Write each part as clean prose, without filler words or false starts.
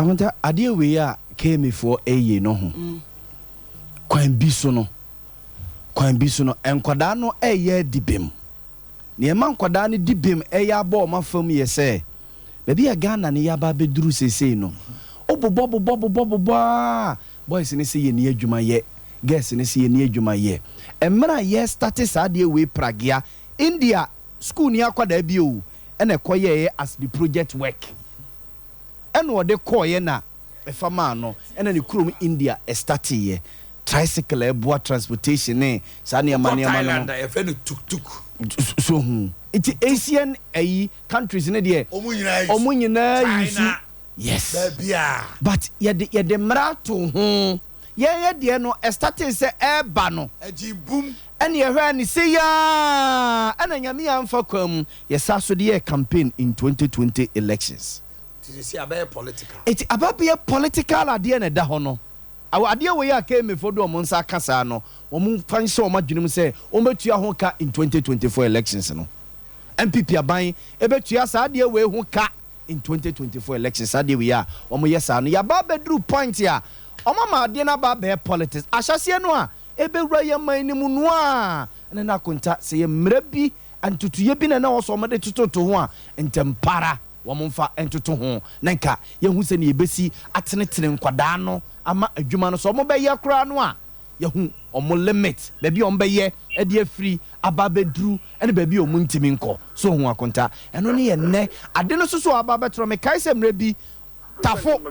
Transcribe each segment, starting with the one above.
Akonta, adeɛ wei a KMA foɔ ɛyɛ no ho, kwan bi so no, kwan bi so no, nkwadaa no ɛyɛ adi bem. Nea ɛma nkwadaa no di bem ɛyɛ abɔ wɔn afam yɛ sɛ, baabi a Ghana no yɛaba abɛduru seesei no, wobobɔ bobɔ bobɔ bobɔ a, boys no sɛ yɛnni adwuma yɛ, girls no sɛ yɛnni adwuma yɛ. Mmerɛ a yɛstarte saa adeɛ wei pragea, India school ni akwadaa bi o, ɛna ɛkɔyɛeɛ as the project work. Ɛna ɔde kɔeɛ na ɛfa maa no, ɛna ne kurom India ɛstarteeɛ. Tricycle a ɛboa transportation ne saa nneɛma Wokɔ nneɛma no. Thailand a yɛfrɛ no tuk tuk. So hu. Nti Asian ayi countries no deɛ Ɔmo nyinaa use. ɔmo nyinaa use. China. Yes. Baabiaa. But yɛde yɛde mmara ato ho. Yɛn yɛ deɛ no ɛstartee sɛ ɛɛba no. Ɛgyee boom. Ɛne yɛhwɛɛ no sei aa ɛna Nyame amfa kwan mu yɛsaa so de yɛɛ campaign in 2020 elections. Nti seesei abɛyɛ political. Nti aba abɛyɛ political adeɛ na ɛda hɔ no. Awɔ adeɛ wei a KMA foɔ de wɔn nsa aka saa no, wɔn mfa nhyɛ wɔn adwene mu sɛ wɔn bɛtua ho ka in 2024 elections no. NPP aban bɛtua saa adeɛ wei ho ka in 2024 elections. Saa adeɛ wei a wɔn yɛ saa no, yɛaba abɛduru point a wɔn ama adeɛ no aba abɛyɛ politics. Ahyɛaseɛ no a ɛbɛwura yɛn man no mu no a, ɛna na akonta sɛ yɛ mmara bi, ntotoeɛ bi na na ɛwɔ sɛ wɔde tototo ho a, ntɛmpara wɔmfa ntoto ho na nka yɛhu sɛnea yɛbɛsi atenetene nkwadaa no ama adwuma no. Sɛ wɔbɛyɛ koraa no a, yɛahu wɔn limit, baabi a wɔbɛyɛ de afiri aba abɛduru ne baabi a wɔntumi nkɔ. So wohu akonta? Ɛno ne yɛn nnɛ ade no nso so a aba abɛtorɔ. Mekae sɛ mmerɛ bi, Tafo,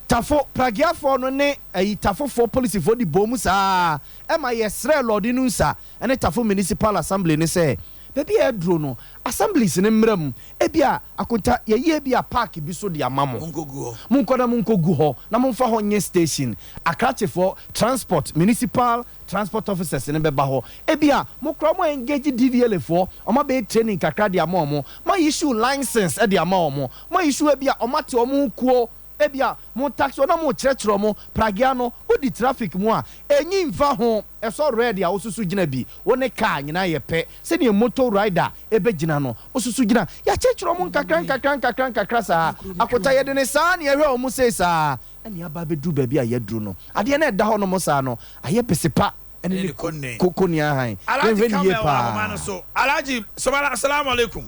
Tafo, Pragiafoɔ no ne ayi Tafofoɔ polisifoɔ de boom saa ara ma yɛsrɛɛ Lord Inunsa ne Tafo Municipal Assembly no sɛ baabi a aduro no, assemblies no mmra mu, ebia akonta yɛyi ebia park bi so de ama mo, monkɔ na monkɔgu hɔ na momfa hɔ nyɛ station, Akrakyefoɔ, transport, municipal transport officers no bɛba hɔ, ebia mo koraa mo engage DVLA foɔ, wɔn abɛyɛ training kakra de ama wɔn, mo issue license de ama wɔn, mo issue ebia wɔn ate wɔn ho kuo, ebia mo tax wɔn na mo kyerɛkyerɛ wɔn, pragea no, wodi traffic mu a, enyi nfa ho, ɛsɔ red a wosusu gyina bi, wo ne car nyinaa yɛ pɛ, sɛdeɛ motor rider ɛbɛgyina no, wosusu gyina, yɛakyerɛkyerɛ wɔn nkakra nkakra nkakra nkakra saa, akota yɛde no saa na yɛhwɛ wɔn sei saa. Ɛna yɛaba abɛduru baabi a yɛaduru no. Adeɛ no a ɛda hɔnom saa no, ayɛ bese pa ne ne koni ahan. Alhaji Yɛnhwɛ no yie Kamel wɔ ahoma no paa. so. Alhaji Somala, Asalamu alaikum.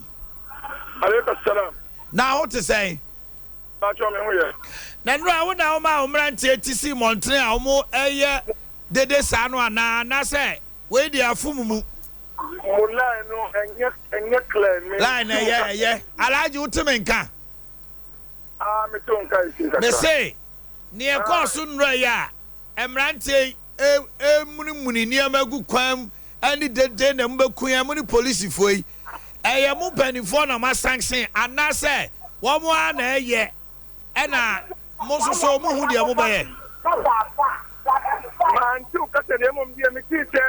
Alaikum salam. Na ho te sɛn? Mpakyɛw me ho yɛ. Na nnora wo na womaa wo mmeranteɛ ti sii mmɔntene a wɔyɛ dede saa no anaa? Anaasɛ wei deɛ afom mu? Mo line no ɛnyɛ ɛnyɛ clear me Line no nte wo ɛyɛ kasa. ɛyɛ. Alhaji wote me nka? Ah, mete wo nka esi kakra. Mese, nea ɛkɔɔ so nnora yi a mmeranteɛ yi remunimuni nneɛma gu kwan mu ne dede na mobɛku yɛn, mo ne polisifoɔ yi, ɛyɛ mo mpanimfoɔ na moasanction anaasɛ wɔn ara na ɛyɛ ɛna mo nso so mohu deɛ mobɛyɛ? Mante wo kasa na mmom deɛ metee sɛ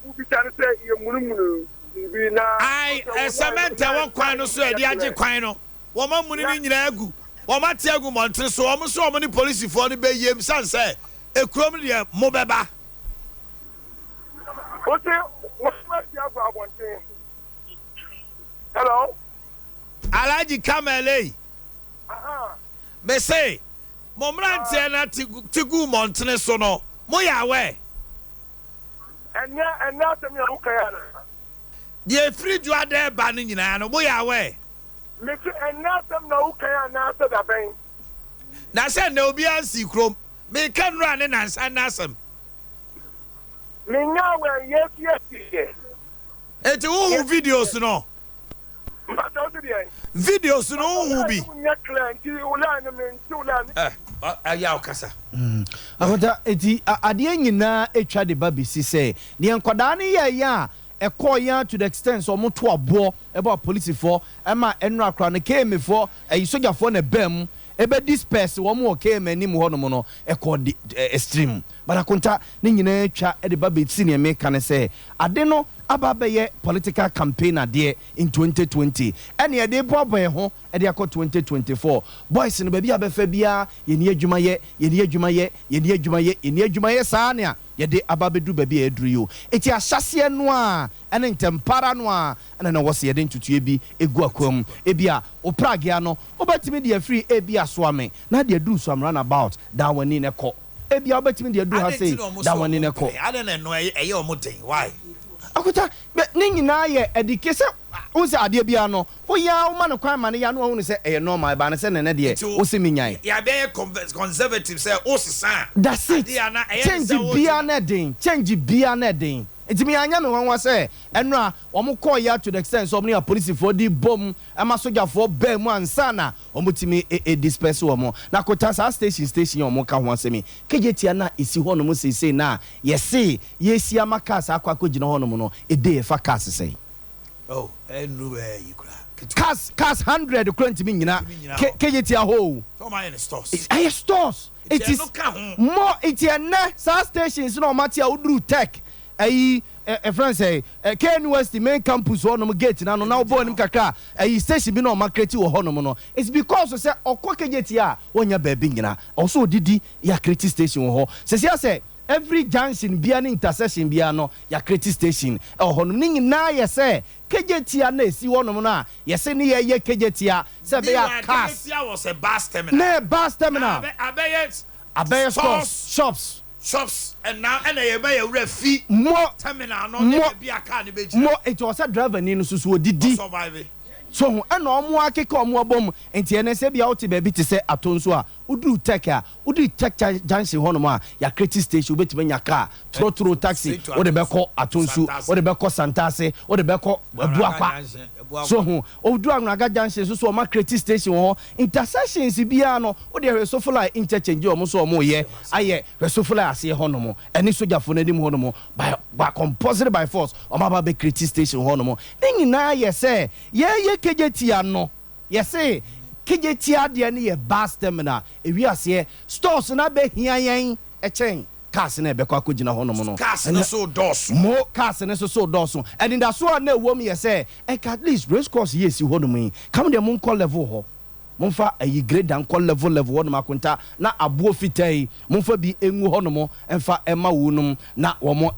wobisa no sɛ yɛmunimuni biribi na. Ae, cement a ɛwɔ kwan no so a yɛde agye kwan no. Wɔn amuni no nyinaa agu. Wɔn ate agu mmɔntene so. Wɔn nso wɔn ne polisifoɔ no bɛyiem sane sɛ ekurom no deɛ mobɛba. Wose wɔn ate agu abɔnten. Hello. Alhaji Kamel ei. Aha. Mese mo mmeranteɛ no ate te guu mmɔntene so no, moyɛ aware? Ɛnyɛ ɛnyɛ asɛm yi a woka yi anaa? Deɛ ɛfiri Dwoada reba no nyinaa no, moyɛ aware? Mese ɛnnɛ asɛm na wokan anaa sɛ dabɛn? Na sɛ nnɛ obiara nsii kurom. Meka nnora ne nansa nna asɛm. Menyaa wɛn Yesu asieɛ. Enti wohu videos no? Mpakyɛ wose deɛn? Videos no wohu bi? Mpakyɛ line no nyɛ clear nti wo line no mente wo line no. Eh, ɛyɛ a ɔkasa. Akonta, enti adeɛ nyinaa atwa de ba bɛsi sɛ deɛ nkwadaa no yɛeɛ a Ɛkɔɔ yɛ ara to the extent sɛ wɔn to aboɔ bɔ apolisifoɔ ɛma ɛnora koraa no KMA foɔ ɛyi sogyafoɔ na ɛbaa mu ɛbɛ disperse wɔn wɔ KMA anim hɔ nom no ɛkɔɔ de extreme but akonta ne nyinaa atwa de ba bɛsi neɛ meka ne sɛ ade no aba abɛyɛ political campaign adeɛ in 2020 ɛne yɛde boaboa yɛn ho de akɔ 2024 boys no baabi a bɛfa biara yɛnni adwuma yɛ yɛnni adwuma yɛ yɛnni adwuma yɛ yɛnni adwuma yɛ saa nea. yɛde aba abɛduru baabi a yɛaduru yi o. Enti ahyɛaseɛ no ara ne ntɛmpa ara no ara na na ɛwɔ sɛ yɛde ntotoeɛ bi gu akoa mu. Ebia wo pragea no, wobɛtumi de afiri ebia Soame na de aduru Soame runabout, dan w'ani na kɔ. Ebia wobɛtumi de aduru ha Adɛn sei, nti na wɔn dan sɛ w'ani wɔn na kɔ. mpene? Adɛn na ɛno ɛyɛ wɔn den? Why? Akotaa, ne nyinaa yɛ adike sɛ wohu sɛ adeɛ biara no, woyɛ ara woma no kwan ma no yɛ a na wahunu sɛ ɛyɛ normal, ɛbaa no sɛ nɛnɛ deɛ Nti wose menyae. yɛabɛyɛ conservative sɛ wosesa a That's it, adeɛ a na ɛyɛ ne change sɛ biara wogyina. na ɛden, change biara na ɛden. Nti me anyɛ me nwanwa sɛ ɛnora wɔn kɔɔ yɛ to the extent sɛ wɔn ne apolisifoɔ de bom ma sogyafoɔ baa mu ansa na wɔn tumi disperse wɔn. Na kota saa station station yi a wɔn ka ho asɛm yi, Kejetia no a ɛsi hɔ nom seesei no a yɛse yɛresi ama cars akɔ akɔgyina hɔ nom no, a day ɛfa cars sɛn? Oh, ɛnnu bɛyɛ yi koraa, ketewa. Cars, cars hundred koraa ntumi nnyina Ntumi nnyina hɔ. Kejetia hɔ o. Sɛ wɔn ayɛ no stores. Ɛyɛ stores. Nti It is ɛno ka ho. more, nti ɛnnɛ saa stations no a wɔn ate a woduru Tech, ɛyi, ɛ, ɛfrɛ no sɛn, ɛ, KNUST main campus hɔ nom gate no ano na Ebi wobɔ gyina anim hɔ. kakra a, ɛyi station bi na wɔn acreate wɔ hɔ nom no, it's because sɛ ɔkɔ Kejetia a, wɔnnya baabi nnyina. Ɛwɔ sɛ ɔdidi, yɛacreate station wɔ hɔ. Seesei asɛ every junction biara ne intersection biara no, yɛacreate station wɔ hɔnom. Ne nyinaa yɛ sɛ Kejetia no a ɛsi hɔnom no a yɛse ne yɛyɛ Kejetia sɛ ɛbɛyɛ a Meanwhile, cars. Kejetia was a bus terminal. Na ɛyɛ bus Na terminal. abɛ, abɛyɛ Abɛyɛ stores, stores, shops. shops, and now ɛna yɛbɛ yɛ werɛ fi Mo, terminal no ne mo, baabi a car no bɛgyina. mo, nti ɛwɔ sɛ driver ni no nso so ɔdidi. Ɔsurvive. So ho, ɛna wɔn akeka wɔn abom. Nti ɛnɛ sɛ ebia wote baabi te sɛ Atonso a, Woduru Tech a, woduru Tech junction hɔnom a, yɛakreti station, wobɛtumi anya kaa, trotro, taxi, wode bɛkɔ Atonsu, wode bɛkɔ Santase, wode bɛkɔ Abuakwa. So ho? Woduru Anwnaga junction nso so, wɔakreti station wɔ hɔ. Intersections biara no, wode hwɛ Sofolai interchange a wɔn nso wɔreyɛ ayɛ, hwɛ Sofolai aseɛ hɔnom, ɛne sogyafoɔ no anim hɔnom, by, by compulsory by force, wɔaba abɛkreti station hɔnom. Ne nyinaa yɛ sɛ yɛreyɛ Kejetia no. Yɛse Kejetia deɛ no yɛ bus terminal, ewi aseɛ stores no abɛhia yɛn kyɛn cars no a ɛbɛkɔ akɔgyina hɔ nom no. Cars no so dɔɔso. Mo cars no nso so dɔɔso. Anidasoɔ a na ɛwɔ mu yɛ sɛ nka at least race course yi a ɛsi hɔ nom yi, ka mo deɛ monkɔ level hɔ, momfa ayi grader nkɔ level level hɔ nom akonta na aboɔ fitaa yi momfa bi ngu hɔ nom mfa mma wo nom na wɔn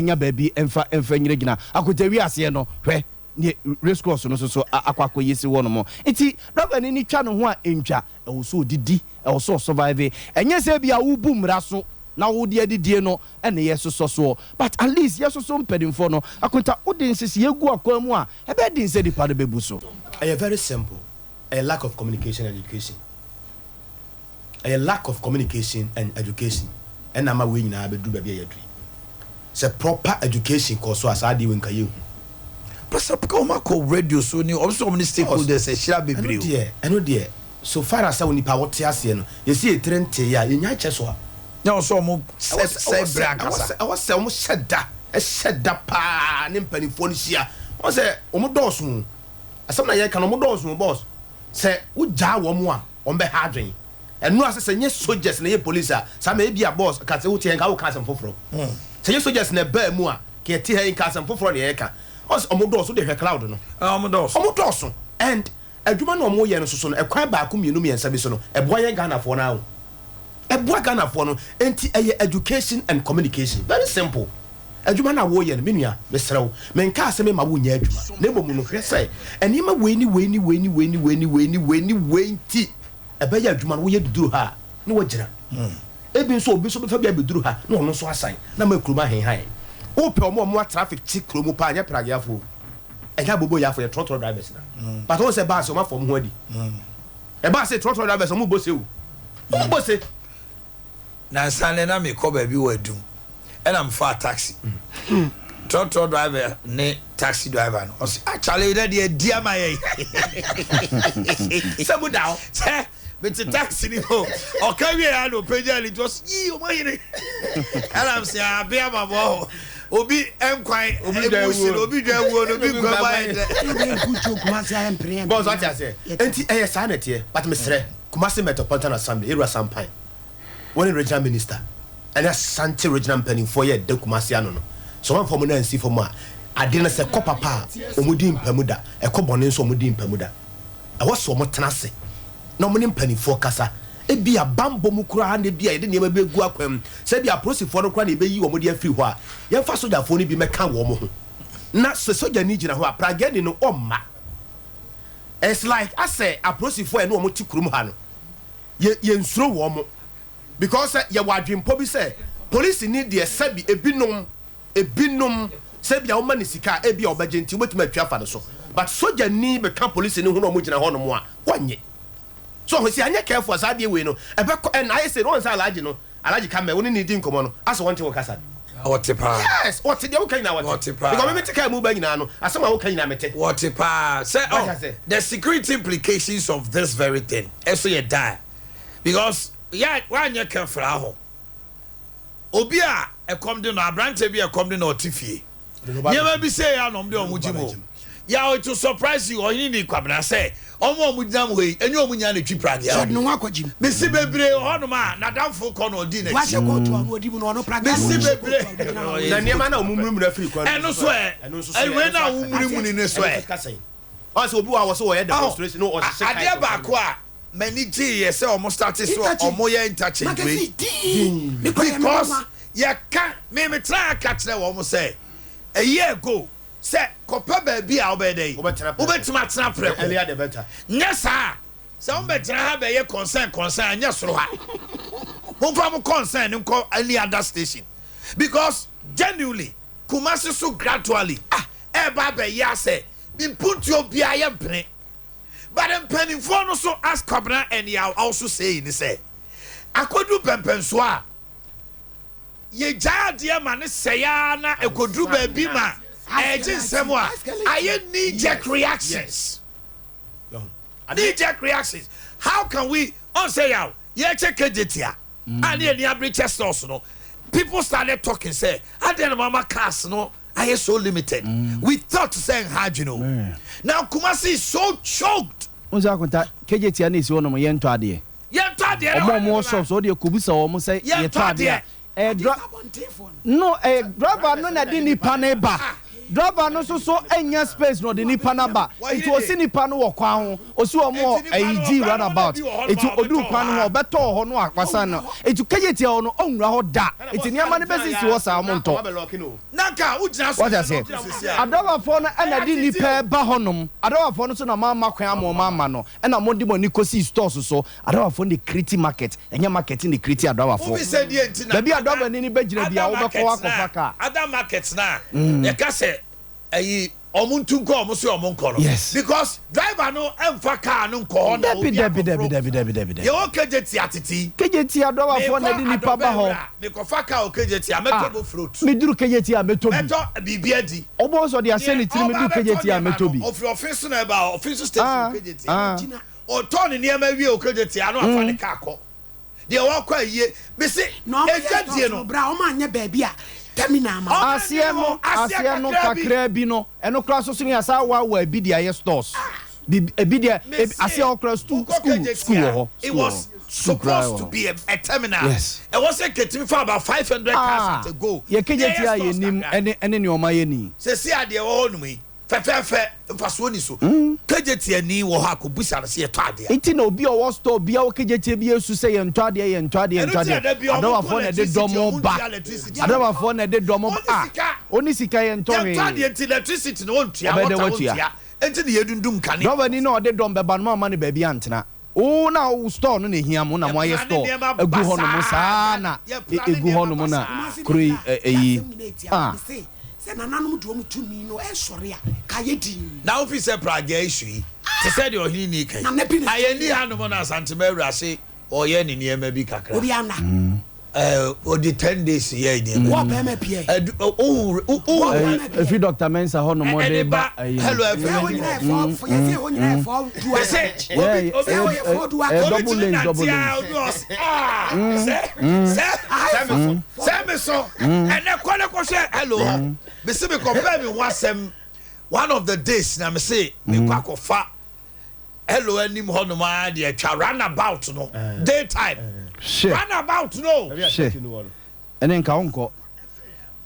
nya baabi mfa mfa nyinagyina akonta. Ewi aseɛ no hwɛ ne race course no soso akɔ akɔyɛ si hɔ nom. Nti driver no ani twa ne ho a ɛntwa, ɛwɔ sɛ ɔdidi, ɛwɔ sɛ ɔsurvive. Ɛnyɛ sɛ ebia wobu mmara so na wode adidie no na yɛsosɔ soɔ, but at least yɛsoso mpanimfoɔ no. Akonta, wode nhyehyeɛ gu akwan mu a, ɛbɛyɛ den sɛ nipa no bɛbu so. Ɛyɛ very simple, ɛyɛ lack of communication and education. Ɛyɛ lack of communication and education ɛna ama wei nyinaa abɛduru baabi a yɛaduru yi. Sɛ proper education kɔɔ so a saa adeɛ wei nka yɛnhu. Pastor Pka wɔn akɔ radio so ne wɔn sɛ wɔn ne Boss, stakeholders ahyira ɛno bebree o. deɛ, ɛno deɛ so far as sɛ onipa wote aseɛ no, yɛsi yɛ tiri nteeɛ a, yɛnya kyɛ so a. Nyɛ wɔn sɛ wɔn Ɛwɔ sɛ sɛ, sɛe ɛwɔ sɛ, brɛ ɛwɔ ankasa. sɛ, ɛwɔ sɛ wɔn hyɛ da, hyɛ da paa ne mpanimfoɔ no hyia. Wɔn sɛ wɔn dɔɔso o. Asɛm na yɛreka no, wɔn dɔɔso o boss. Sɛ wogyaa wɔn a, wɔn bɛha adwen. Ɛno ase sɛ nyɛ soldiers na ɛyɛ police a, saa ma ebia boss ka sɛ wote ha yi nka woka asɛm foforɔ. Sɛ nyɛ soldiers na ɛbaa mu a, nka yɛte ha yi nka asɛm foforɔ na yɛreka. Ɔn sɛ wɔn dɔɔso, wode hwɛ cloud no. Wɔn dɔɔso. Wɔn dɔɔso and adwuma no a wɔn yɛ no soso no, ɛkwan baako mmienu mmiɛnsa bi so no, ɛboa yɛn Ghanafoɔ no ara o. Ɛboa Ghanafoɔ no, enti ɛyɛ education and communication, very simple. Adwuma no a woreyɛ no, me nua, mesrɛ wo, menkaa sɛ memma wonyɛ adwuma, na mmom no, hwɛ sɛ nneɛma wei ne wei ne wei ne wei ne wei ne wei ne wei ne wei nti ɛbɛyɛ adwuma no, woyɛ de duru ha a, na woagyina. Ebi nso, obi nso bɛfa bi abɛduru ha, na ɔno nso asan, na ama kurom ahenhan. Wopɛ wɔn a wɔn a traffic kye kuro mu paa, ɛnyɛ prageafoɔ o, ɛnyɛ aboboyafoɔ, ɛyɛ trɔtrɔ drivers na. But wohu sɛ bus, wɔafa wɔn ho adi. Ɛbaa sɛ trɔtrɔ drivers wɔn bɔ se o, wɔn bɔ se. Nansa nɛ na mekɔ baabi wɔ Adum ɛna mefaa taxi. Trɔtrɔ driver ne taxi driver no ɔse ah Charlie dɛ deɛ adi ama yɛn. Sɛ mo da hɔ. Sɛ mete taxi ni mu ɔka wie a na ɔpagya ne ti ɔse yii ɔmo ahene ɛna mese abe ama mo ɔho. Obi nkwan emu si no, obi dwa wuo no, obi nkwan mu ayɛ dɛ. Boss wate aseɛ enti ɛyɛ saa na ɛteɛ but mesrɛ Kumasi Metropolitan Assembly Yɛwura Sampan wo ne regional minister ɛne Asante regional mpanimfoɔ yɛ ɛda Kumasi ano no sɛ wɔamfa wɔn nan ansi fam a ade no sɛ ɛkɔ papa a wɔn di mpa mu da ɛkɔ bɔne nso wɔn di mpa mu da ɛwɔ sɛ wɔn tena ase na wɔn ne mpanimfoɔ kasa. Ebia bammɔ mu koraa na ebia yɛde nneɛma bi bɛgu akwan mu, sɛ ebia apolisifoɔ no koraa na yɛbɛyi wɔn de afiri hɔ a, yɛmfa sogyafoɔ no bi mmɛka wɔn ho. Na sɛ sogyani gyina hɔ a, pragyani no ɔmma. It's like asɛ apolisifoɔ a yɛne wɔn te kurom ha no, yɛ, yɛnsuro wɔn. Because sɛ yɛwɔ adwempɔ bi sɛ, polisini deɛ sɛbi ebinom, ebinom, sɛ ebia woma no sika a, ebia ɔbɛgye nti wobɛtumi atwi afa no so. But sogyani bɛka polisini ho na wɔgyina hɔnom a, wɔnnye. So ɔho sɛ yɛanyɛ careful a saa adeɛ wei no ɛbɛkɔ ɛna ayɛ sei no wɔn sɛ Alhaji no Alhaji Kamel wo ne no di nkɔmɔ no asɛ wɔnte wo kasa no. Ɔte paa. Yes ɔte deɛ woka nyinaa ɔte. Ɔte paa. Because me mete car mu ba nyinaa no asɛm a woka nyinaa mete. Ɔte paa sɛ Wate oh aseɛ. the security implications of this very thing ɛso yɛ dire because yɛ wanyɛ careful ahɔ obi a ɛkɔm de no abranteɛ bi a ɛkɔm de no ɔte fie. Nneɛma bi sei a na wɔn de wɔn gye mu o. Yaw it will surprise you ɔhene ni Kwabena sɛ wɔn a wɔn gyina mu hɔ yi ɛnyɛ wɔn nyinaa na etwi pragea Sɛ ɔde ne o. ho akɔgye mu. Mesi bebree wɔ hɔnom a n'adamfo kɔ na ɔdi n'akyi. Wahyɛ kootu a ɔno ɔdi mu no ɔno pragea no Mesi ɔnhyɛ bebree kootu a ɔde gyina hɔ. Na nneɛma no a wɔmunimuni afiri kwan no Ɛno so so ɛ? ɛ? Ɛno nso so ɛ? Wei Ɛno no a nso aka womunimuni no so ɛno ɛ? nso ka sɛn? Ɔn sɛ obi wɔ hɔ a wɔsɛ wɔyɛ Ɔho, demonstration na ɔhyehyɛ adeɛ kae baako a m'ani gyeeɛ sɛ wɔn starte sɛ Interchange. wɔyɛ interchange wei. Magazine dinn. Me kɔ yɛ me Because nwanwa. yɛka, me metra ha ka kyerɛ wɔn sɛ a year ago sɛ kɔpɛ baabi a wobɛyɛ dɛn Wobɛtena prɛko. wobɛtumi atena The earlier prɛko. the better. Nyɛ saa a, sɛ mobɛgyina ha bɛyɛ concern concern a, nyɛ soro ha. Momfa mo concern no nkɔ any other station because genuinely Kumasi so gradually ah ɛreba abɛyɛ asɛ mpuntuo biara yɛmpene. But mpanimfoɔ no so as Kwabena and Yaw also saying ne sɛ akɔduru pɛmpɛnsoɔ a Yɛgyae adeɛ ma no sɛe ara na ɛkɔduru baabi ma ɛregye nsam a, ayɛ knee jerk reactions. Knee jerk reactions. How can we, ɔn sɛ yaw, yɛrekyɛ Kejetia a ne yɛni abere kyɛ stores no, people started talking sɛ, adɛn na moama cars no ayɛ so limited? We thought sɛ nha adwene o. Now Kumasi is so choked. Wohu sɛ Akonta, Kejetia na ɛsi hɔ nom, yɛntɔ adeɛ. Yɛntɔ adeɛ na Wɔn a wɔn wɔwɔ shops hɔ deɛ kɔbisa wɔn sɛ Yɛntɔ yɛtɔ adeɛ adeɛ. a, ɛyɛ dra no ɛyɛ driver no na ɛde nipa no ba. Driver no nso so nnya space na ɔde nipa no aba. Nti ɔsi nipa no wɔ kwan ho, ɔsi wɔn wɔ ɛyi G roundabout. Nti ɔduru kwan no ho a, ɔbɛtɔ wɔ hɔ na wasan no. Nti Kejetia hɔ no, ɔnwura hɔ da. Nti nneɛma no bɛsisi hɔ saa, wɔn ntɔ. Na nka wogyina so Wate yɛ aseɛ? no sisi a. Adriverfoɔ no na ɛde nnipa reba hɔnom. Adriverfoɔ no nso na moamma kwan ama wɔn amma no. Ɛna mode mo ani kɔsii stores so. Adriverfoɔ no na ɛcreati market, ɛnyɛ market na ɛcreati adriverfoɔ. Wobi sɛ deɛ nti na Baabi a other driverni no bɛgyina other biara, wobɛkɔ hɔ markets na akɔfa car. other markets na yɛka sɛ ɛyi ɔmo ntu nkɔ ɔmo se ɔmo nkɔ no Yes. because driver no ɛnfa car no nkɔ hɔ na Dabi, obi dabi, dabi, akɔforo. dabi, dabi, dabi, dabi. Yɛwɔ Kejetia tete yi. Kejetia driverfoɔ na Mekɔ ɛde nnipa ba Adɔbɛ hɔ. wura, mekɔfa car wɔ Kejetia, mɛtɔ Ah, bo fruit. meduru Kejetia a, mɛtɔ bi. Mɛtɔ biribi adi. Wobɛhu sɛ ɔde ahyɛ ne Deɛ tirim, ɔba meduru abɛtɔ Kejetia a, nneɛma mɛtɔ no, bi. ɔfiri Ɔfeso na ɛba, Ɔfeso station Ah, wɔ Kejetia. ah. Ɔtɔɔ ne nneɛma wie wɔ Kejetia na wafa ne car kɔ. Deɛ ɔkɔ ayie, mese Na ɔmo yɛ ɛdwadie stores no. no bra ɔmo anyɛ baabi a terminal ma. Ɔmo Aseɛ anyɛ no, hɔ, aseɛ aseɛ no kakraa bi. kakraa bi no, ɛno koraa nso so no yɛasan awaawa ebi de ayɛ stores. Biribi, ebi deɛ, ebi, Mese aseɛ hɔ koraa stu, wokɔ school, school wɔ Kejetia, hɔ, it school wɔ was hɔ, school koraa supposed wɔ to hɔ. be a, a terminal. Yes. Ɛwɔ sɛ nketumi fa about 500 cars Ah, at a go. yɛ Na ɛyɛ Kejetia a stores yɛnim kakra. ɛne, ɛne nea ɔma yɛni. Seesei a deɛ ɛwɔ hɔ nom yi, fɛfɛɛfɛ, mfasoɔ nni so. Kejetiani wɔ hɔ a, kɔbisa no sɛ yɛtɔ adeɛ a. Nti na obi a ɔwɔ store biara wɔ Kejetia biara su sɛ yɛntɔ adeɛ, yɛntɔ adeɛ, Ɛno yɛntɔ nti na adeɛ. da biara wɔkɔ Adɔbafoɔ na ɛde electricity, dɔm wɔn ba. ntua electricity. Adɔbafoɔ na ɛde dɔm ba. Wɔnni Ah, sika. ɔnni sika yɛntɔ Yɛntɔ hwee. adeɛ nti electricity no wɔntua, Ɔbɛyɛ dɛ water watua. wɔntua. Nti na yɛdundum nkanea. Drɔbani no a ɔde dɔm bɛba no, moamma no baabi antena. Wo na wo store no na ehia mo na mo ayɛ Yɛpra ne store nneɛma agu hɔ nom basaa. saa na Yɛpra ne egu hɔ nneɛma nom na basaa. kuro yi ɛyi ah. Sɛ nananom de wɔn tumi no resɔre a, ka yɛ dinn. Na wofi sɛ pragya issue yi te sɛ deɛ ɔhene ni ka yi Nana bi na a yɛnni hanom na Asantema awura se ɔyɛ ne nneɛma bi kakra. Obi ana. Ɛɛ ɔde 10 days yɛ nneɛma. Wɔ bɛrima pie. Ɛdu ohu Wɔ ohu. bɛrima pie. Efi Doctor Mensah hɔ nom ɔde Ɛde ba ba ɛyi no. Hello Sɛ FM. hɔ nyinaa yɛ fɔ yɛ sɛ hɔ nyinaa yɛ fɔ du Mese aka. obi obi Sɛ hɔ yɛ fɔ du aka. Ɛyɛ obi double tumi lanes double nante a lanes. obi ɔs aa sɛ sɛ Aha yɛ fɔ. sɛ me so ɛnɛ kɔ ne kɔhwɛ hello hɔ mese me kɔpɛ me ho asɛm one of the days na mese mekɔ akɔfa hello anim hɔ nom a deɛ atwa roundabout no daytime Hyɛ roundabout no. hyɛ ɛne nka wo nkɔ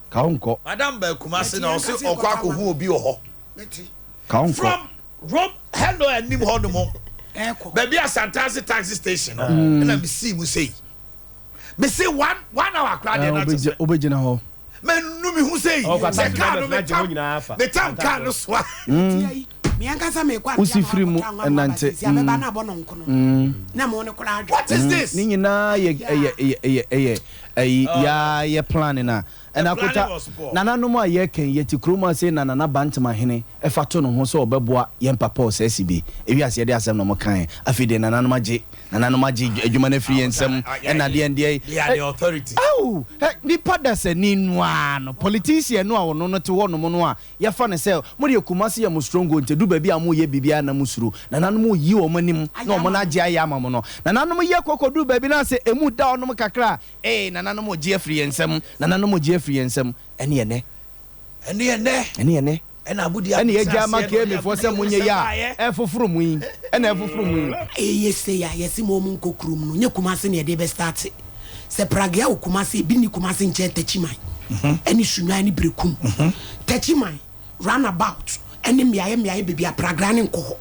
ka wo nkɔ Madam ba Kumase na ɔse ɔkɔ akɔhu obi wɔ hɔ Mete. ka wo nkɔ. From Rome hello anim hɔ nom. Ɛkɔ. Baabi a Santase taxi station no ɛna mesii mu sei. Mese one one hour koraa deɛ na kyɛ sɛ. Wobɛgyina hɔ. Manu me ho sei. Ɔkɔ Sɛ taxi kaa no drivers na agye hɔ metam nyinaa afa. metam kaa no soa. Tia yi, me ankasa mekɔ Wosi adeɛ firi mu ama wakɔtɔ anwa ama aba nante. sisi abɛba na abɔ no nkono. Na mo ne koraa adwo. What is this? Ne nyinaa yɛ ɛyɛ ɛyɛ ɛyɛ ɛyɛ ɛyi yaa yɛ plan na ɛna The planning akota was poor. nananom a yɛkɛn yɛte kurom ase na Nana Bantamahene ɛfa to ne ho sɛ ɔbɛboa yɛn papa ɔsɛsi bi ewiase yɛde asɛm na ɔmo kan. Afei deɛ nananom agye adwuma no afiri yɛn nsam ɛna deɛ ndeɛ. They are the authority. Aw, ɛ nipa dasani noa no, politician no a ɔno no te hɔ nom no a yɛfa no sɛ mo deɛ Kumasi yɛ mo stronghold, nti du baabi a mo yɛ biribiara na mo suro nananom yi wɔn anim na wɔn agye ayɛ ama mo no. Nananom yɛ kɔkɔ du baabi na sɛ emu da ɔnom kakra a, ee, nananom gye afiri yɛn nsam, nananom gye afiri yɛn nsam. Ɛne ɛnɛ. Ɛne ɛnɛ. Ɛne ɛnɛ. Ɛna abudi. Ɛne yɛgya ama KMAfoɔ sɛ mo nyɛ yɛ a ɛfoforo mu yi, ɛna ɛfoforo mu yi. Ɛyɛ sei a yɛse ma ɔmu nkɔ kurom no nyɛ Kumase ne yɛde bɛ start sɛ pragea wɔ Kumase, ebi ni Kumase nkyɛn, Takyiman ɛne Sunwan ne Berekum. Takyiman roundabout ɛne mmeaeɛ mmeaeɛ baabi a pragea ne nkɔ hɔ.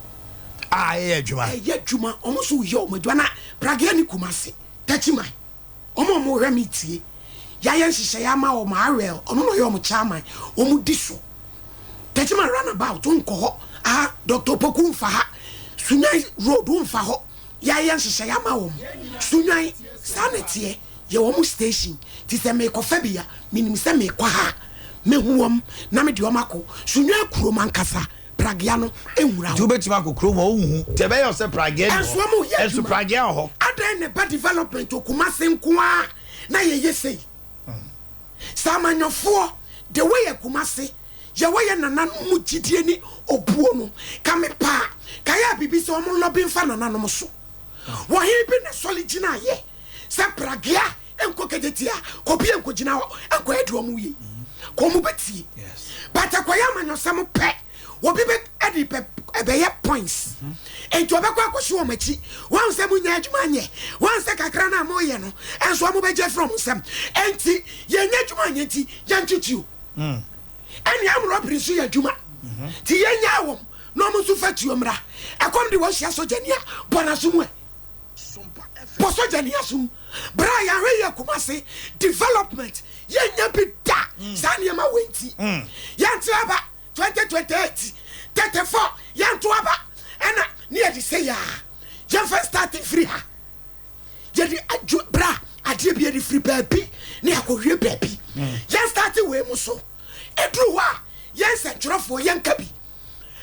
A ɛyɛ adwuma. Ɛyɛ adwuma, ɔmo nso yɛ ɔmo adwuma na pragea ne Kumase, Takyiman, ɔmo a ɔmo hwɛ me tie, yɛayɛ nhyehyɛeɛ ama ɔmo awɛl, ɔno na ɔyɛ ɔmo chairman, ɔmo di so. Takyiman roundabout nkɔ hɔ aha, Dr Poku nfa ha, Sunwan road nfa hɔ, yɛayɛ nhyehyɛeɛ ama wɔn. Sunwan saa na teɛ, yɛ wɔn station ti sɛ mekɔfa bi a, menim sɛ mekɔ ha a mehu wɔm na mede wɔn akɔ Sunwan kurom ankasa. Pragea no nwura nti hɔ. Wobɛtumi akɔ kurom hɔ, wohu nti ɛbɛyɛ sɛ pragea ni ɛnso hɔ. wɔn yɛ ɛnso adwuma. Pragea wɔ hɔ. Adan ne ba development Okumase nko a na yɛyɛ sei sɛ amanyɔfoɔ the way yɛ Kumase yɛwɔ yɛ nananom mu gyidie ne obuo no, ka me paa ka yɛ a biribi sɛ ɔmo lɔbi mfa nananom so wɔhe bi na sɔle gyina yɛ sɛ pragea nkɔ Kejetia kɔbi nkɔgyina hɔ nkɔyɛ deɛ ɔmo yɛ kɔ ɔmo bɛtie. But ɛkɔyɛ amanyɔsɛm pɛ, obi bɛ ɛde pɛ ɛbɛyɛ points nti ɔbɛkɔ akɔsi wɔn akyi wɔn sɛ mo nya adwuma nyɛ wɔn sɛ kakra na mo yɛ no, ɛnso wɔn bɛgye firi wɔn nsam. Nti yɛn nyɛ adwuma nyɛ nti yɛn tutu o, ɛne amorɔbiri nso yɛ adwuma nti yɛn nya wɔn na wɔn nso fa tuo mmra. Ɛkɔm de wɔn hyia sogyani a bɔ n'aso mu ɛ bɔ sogyani aso mu bere a yɛahwɛ yɛ Kumase development yɛnya bi da. Saa nneɛma wɔ nti yɛnte aba 2028 34 yɛnto aba ɛna ne yɛde sɛ yɛa yɛmfa starting firi ha, yɛde adwo bra adeɛ bi yɛde firi baabi ne yɛakɔwie baabi. Yɛn start wei mu so ɛduru hɔ a, yɛn nsɛntwerɛfoɔ yɛnka bi.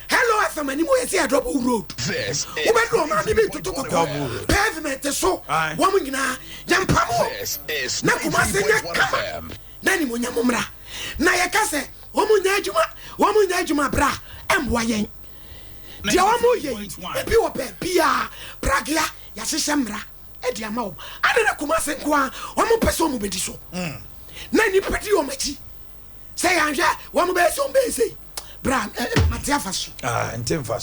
Hello FM anim yɛ sɛ yɛ double road, wobɛduru ɔmaame bi toto kɔkɔɔ pavement so. Wɔn nyinaa yɛmpam wɔ na Kumase nyɛ kama na animonyam mmra na yɛka sɛ wɔn nyɛ adwuma, wɔn nyɛ adwuma bra ɛmmoa yɛn. Deɛ wɔn yɛ yi, ebi wɔ baabiaa pragea yɛahyehyɛ mmara ɛde ama wɔn ade na Kumase nko a wɔn pɛ sɛ wɔn bɛdi so na nipa di wɔn akyi sɛ yɛanhwɛ wɔn bɛyɛ sɛ wɔn bɛyɛ sɛ bra mate afa so. Ah, nte mfa.